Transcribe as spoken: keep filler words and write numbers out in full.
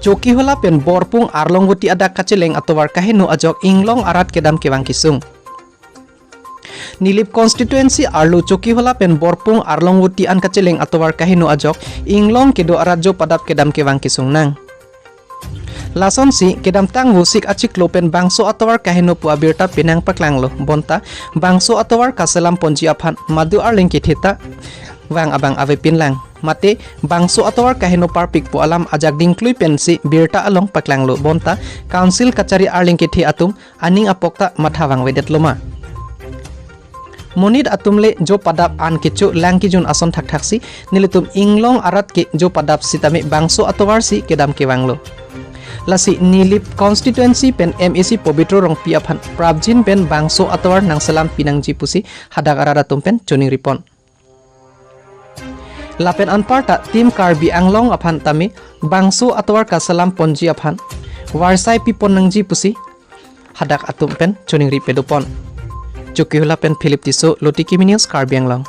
Chokihola pen Borpung Arlongvoti adak kacheleng atovar kaheno ajok Inglong arat kedam kevang kesung. Nilip constituency arlo Chokihola pen Borpung Arlongvoti an kacheleng atovar kaheno ajok Inglong kedo arat jo padap kedam kevang kesung nang. Lasonsi kedamtang Vosik achiklo pen bangso atovar kaheno pu abirta penang paklanglo, bonta bangso atovar kaselam ponji aphan madu arleng kethe ta vang abang avepin lang. Mate bangso atovar kaheno parpik pu alam ajak dingklui pensi birta along paklanglo, bonta council kachari arleng kethe atum aning apok ta matha vangvedet loma. Monit atum le jo padap an kecho lang kejun ason thakthaksi nelitum Inglong arat ke jo padap sitame bangso atovar si kedam kevanglo. Lasi Nilip constituency pen M A C Pobitro Rongpi aphan prapjin pen bangso atovar nangselam pinangji pusi hadak arat atum pen choningripon. Lapen anparta Team Karbi Anglong aphan tame bangso atovar kaselam ponji aphan varsai pipon nangji pusi hadak atum pen choningri pedopon. Chokihola pen Philip Tisso, Lotiki News, Karbi Anglong.